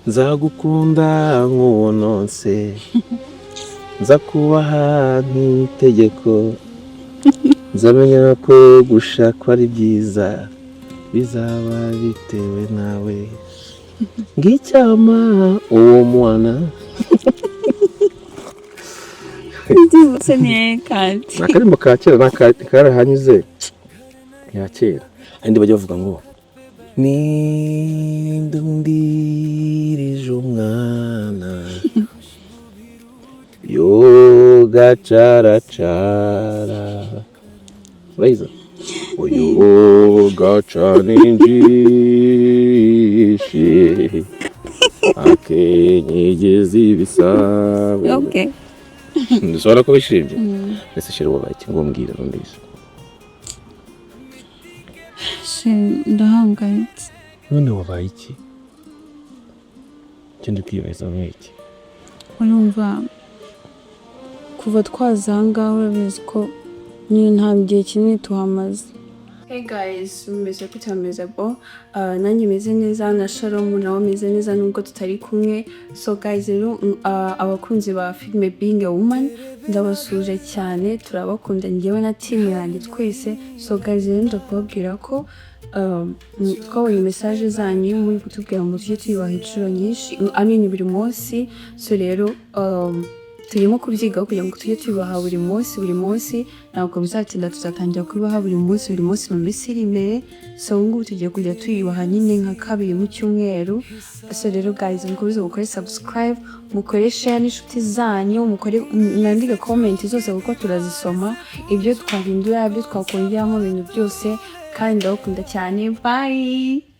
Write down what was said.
Nzagukunda nk'uwo nonse, nza kubaha nk'itegeko, nzamenya ko gushakwa ari byiza, bizaba bitewe nawe. Ng'icyama uwo mwana. Ndibutse ni kandi. Ni akarimbo ka kera, ni karahanyuze ya kera. Andi bajya bavuga ngo ninde undirije umwana yogacaracara, urayizi? Uyu gacana injishi akenyegeza ibisabo. Okay. Dushobora ko wishimye mbese, chérie? Wabaye iki ngo mbwira numvise? Chéri, ndahangayitse. None wabaye iki? Icyo ndi kwibaza ni iki? Urumva, kuva twaza aha ngaha, urabizi ko nyine nta gihe kinini tuhamaze. Hey guys, mumeze gute? Mumeze bo? Nanjye meze neza, na Shalom nawe ameze neza nubwo tutari kumwe. So guys rero, abakunzi ba filime Being a Woman, ndabasuje cyane, turabakunda njyewe na team yanjye twese. So guys rero, ndakubabwira ko twabonye message zanyu muri kutubwira ngo tujye tuyubaha inshuro nyinshi, I mean buri munsi. So rero turimo kubyigaho kugira ngo tujye tubibaha buri munsi buri munsi. Ntabwo bizatinda, tuzatangira kubibaha buri munsi buri munsi mu minsi iri imbere. So ubu ngubu tugiye kujya tuyubaha nyine nka kabiri mu cyumweru. So rero guys, mukomeze mukore subscribe, mukore share n'inshuti zanyu, mukore, mwandike comment zose kuko turazisoma, ibyo twahindura, ibyo twakongeramo, ibintu byose. Kandi ndabakunda cyane, bye.